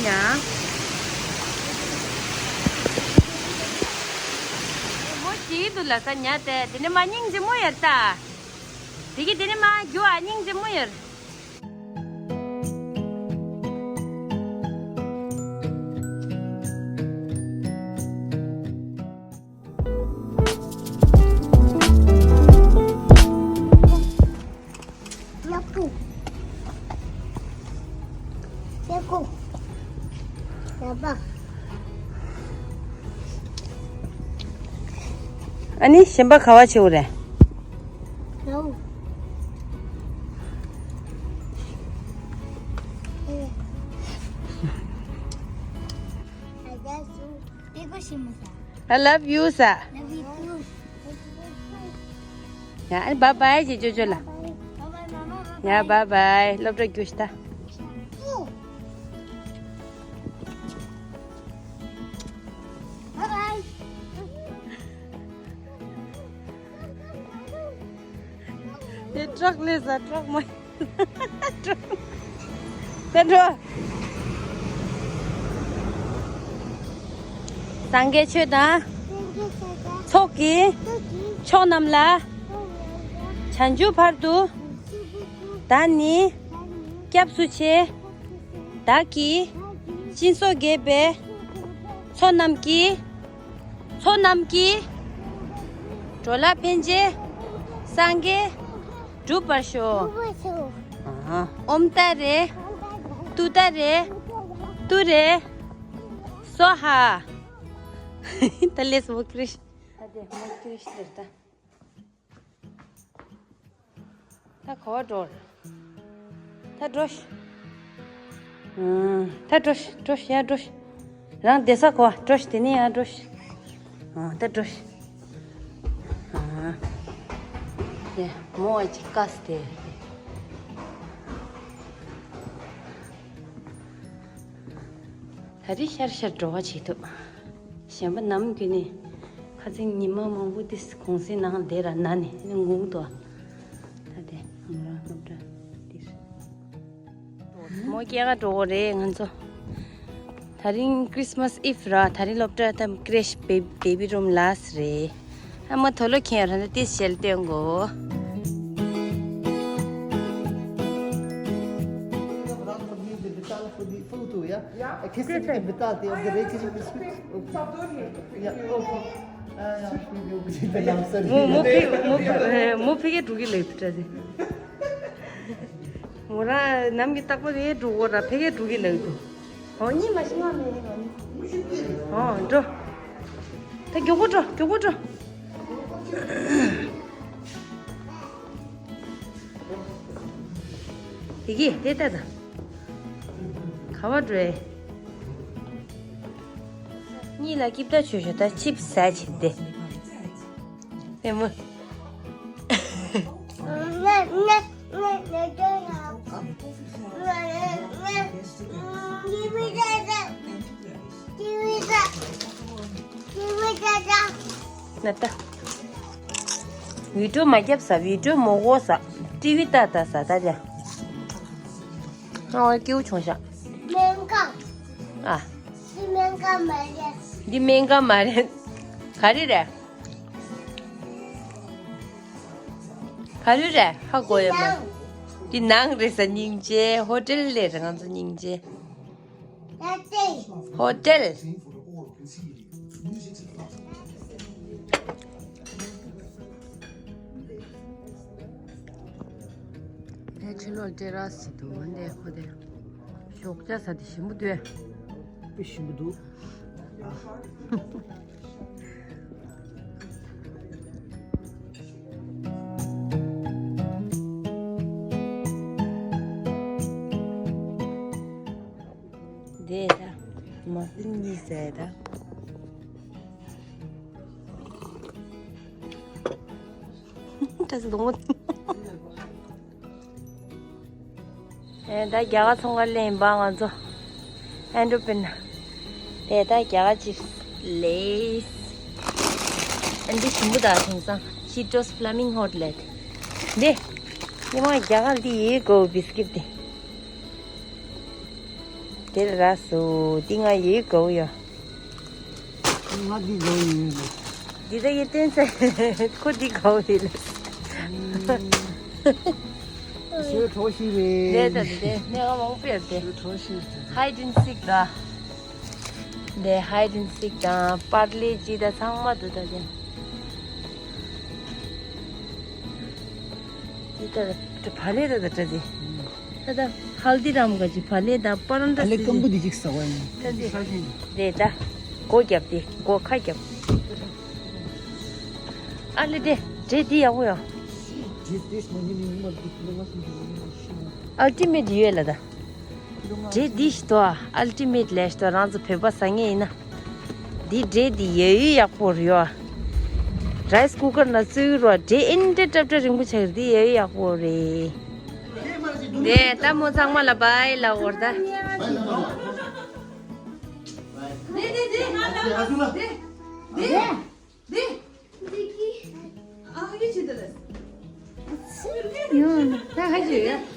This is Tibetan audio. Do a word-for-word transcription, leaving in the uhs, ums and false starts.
ཡང་། མོ་ཅིག་འདུག་ལ་ས་ཉ་དེ་དེ་ནི་མ་སྙིང་རྗེ་མོ་ཡར་ལྟ། དེ་གི་དེ་ནི་མ་རྒྱུ་ཨ་སྙིང་རྗེ་མོ་ཡར། ཡ་ཀུ། ཡ་ཀུ། ཡ་པ། ཨ་ནི་གཞན་པ་ག་བ་བྱེད་འོ་རེད། ཡའོ། ཨེ། ཨ་ཡ་སུ། དེ་གོ་ཤི་མོ་ས། I love you ས། Love you too. ཡ་ཨ་ནི་bye bye ཅེས་ཅོ་ཅོ་ལ། Bye bye, mama. Bye bye. ཡ་bye bye སློབ་གྲྭ་རྒྱུགས་ཤིག་ད། Bye bye. དེ་ཊག་ལས་ཟ་ཊག་མ། དེ་འགྲོ། སངས་རྒྱས་ཆོས་དང་། ཚོགས་ཀྱི། མཆོག་རྣམས་ལ། བྱང་ཆུབ་བར་དུ། བདག་ནི། སྐྱབས་སུ་མཆི། བདག་གིས། སྦྱིན་སོགས་དགེ་བའི། ཚོགས་རྣམས་ཀྱིས། ཚོགས་རྣམས་ཀྱིས། འགྲོ་ལ་ཕན་ཕྱིར། སངས་རྒྱས། འགྲུབ་པར་ཤོག་ཨ། ཨོཾ་ཏཱ་རེ། ཏུཏྟཱ་རེ། ཏུ་རེ། སྭཱ་ཧཱ། ད་ལས་མོ་ཀྲིཤ། ད་དེ་མོ་ཀྲིཤ་ཟེར་ད། ད་ག་བ་འགྲོ། ད་འགྲོ་ཤི། ཨང་། ད་འགྲོ་ཤི། འགྲོ་ཤི། ཡར་འགྲོ་ཤི། རང་བསྡད་ས་ག་བ་འགྲོ་ཤི། དེ་ནས་ཡར་འགྲོ་ཤི། ཨང་། ད་འགྲོ་ཤི། ཨང་། ཡ། མོ་ཨ་ཅིག་དཀའ་སི་དེ། ད་རེས་ཤར་ཤར་འགྲོ་བ་བྱེད་ཐུབ། གཞན་པ་ནམ་རྒྱུན་ནས་ཁ་སང་ཉི་མ་མང་པོ་དེ་གུང་སེང་ནང་དེ་ར་ན་ནས་ནི་འགུག་ཏོ། ད་དེ་ང་རང་སློབ་གྲྭ་འདིར། མོ་སྐྱེལ་ག་འགྲོ་གི་རེད་ང་ཚོ། ད་རིང་Christmas Eve ར། ད་རིང་སློབ་གྲྭ་ད་ཀྲེཤ་བེ་བེ་བི་རུམ་ལ་སི་རེད། ཨ་མ་དོ་ལོ་ཁྱེད་རང་ལ་ཏིས་ཞལ་སྟོན་གོ། Qu'est-ce que tu peux me dire? མོ་མོ་ཕི་མོ་ཕི་མོ་ཕི་ཨེ་མོ་ཕི་གེ་འགྲོ་གི་ལེགས་དྲ་དེ། མོ་ར་ནམ་གི་རྟག་པར་ཨེ་འགྲོ་གོ་ར་ཕི་གེ་འགྲོ་གི་ལེགས་འདུག་ཨོ་གཉིད་མ་ཤི་ང་མེད་ནི་ང་ནི། ཨོ་འགྲོ། ད་མགྱོགས་པོ་འགྲོ། མགྱོགས་པོ་འགྲོ། དེ་གི་དེ་ལྟ་ད། ག་བ་འགྲོ་ཨེ། གཉིད་ལ་སྐྱིབས་ད་ཆོས་ཤོ་ད་ཆིབས་ཟ་བྱེད་དེ། ཨེ་མོ། ན་ད། བི་ཌིའོ་མ་རྒྱབ་ས། བི་ཌིའོ་མོ་གོ་ས། ཊི་ཝི་ལྟ་ལྟ་ས་ད་ལ། ང་བ་སྐྱེའུ་ཆུང་ཤག་སྨན་ཁང་། ཨ། འདི་སྨན་ཁང་མ་རེད། འདི་སྨན་ཁང་མ་རེད། ག་རེ་རེད། ག་རེ་རེད་ཧ་གོ་ཡོད་མ། འདི་ནང་རེད་ས་སྙིང་རྗེ། ཧོ་ཊེལ་ལས་རེད་ང་ཚོ་སྙིང་རྗེ། ཧོ་ཊེལ། ནེ་ཆུ་རལ་ཊེ་ར་སི་འདུག་འདི་ཁོ་དེ། ཞོགས་ཇ་ཟ་དེ་ཞིམ་པོ་འདུག་དཔེ་ཞིམ་པོ་འདུག་དེ་ད་མ་ཕིན་གཉིས་ཟས་ད། ད་སི་དོང་། ཨེ་ད་རྒྱ་གར་ཚོང་ཁང་ལེན་པ་ང་ཚོ། ཨེ་འགྲོ་པིན་ན། དེ་ད་རྒྱ་གར་ཅིབ་ལེས། ཨེ་འདི་ཞིམ་པོ་ད་དེང་སང་ཤི་ཏོས་ཕ་ལ་མིང་ཧོཊ་ལེ། འདི། ཉི་མ་རྒྱ་གར་འདི་ཡི་གོ་བིས་ཀིཊ་འདི། དེར་ར་སུ་ཏི་ང་ཡི་གོ་ཡོ། ང་འདི་གོ་ཡོད། འདི་ད་ཡི་བསྟན་ཚེ་ཁོ་འདི་གོ་ཡོད། ཞོ་གྲོ་ཞིག་རེད། དེ་ད་དེ་ནས་ང་མང་པོ་ཡོད་དེ། ཞོ་གྲོ་ཞིག་རེད། ཧའི་ཌན་སིག་ད། དེ་ཧའི་ཌན་སིག་དང་པར་ལེ་ཇི་ད་ཚང་མ་འདུག་ད་དེ། འདི་ད་བ་ལེ་ད་ད་ད་དེ། ད་ད་ཧལ་དི་རམ་ག་ཅི་བ་ལེ་དང་པ་རན་ད་ཨ་ལེ་སི་ཀམ་པོ་འདི་ཅིག་ཟ་བ་ཡིན། ད་དེ་དེ་ད་སྒོ་རྒྱབ་དེ་སྒོ་ཁ་རྒྱབ། ཨ་ལེ་དེ་འདྲེ་འདི་ཡག་པོ་ཡོད། ཨལ་ཊི་མེཊ་ཡོད་ལ་ད། འདྲེ་འདི་ཞིག་ཏོ་ཨལ་ཊི་མེཊ་ལས་ཞིག་ཏོ་རང་ཚོ་བོད་པ་ཟ་ངེས་ཡིན་ན། འདི་འདྲེ་འདི་ཡོད་ཡོད་ཡག་པོ་རེད་ཡོ། རའི་སི་ཀུ་ཀར་ན་བཙོས་རོ་འདྲེ་ཨིན་འདྲེ་ཏྲབ་ཏྲ་རིང་པོ་ཆགས་འདི་ཡོད་ཡོད་ཡག་པོ་རེད། དེ་ལྟ་མོ་ཚང་མ་ལ་བའི་ལ་འོར་ད། དེ་དེ་དེ་ང་ལ་དེ་དེ་དེ་ཨ་ཡེ་ཆེ་དེ་ལ། ཡོད་ད་ཧ་ཅི་ཡོད།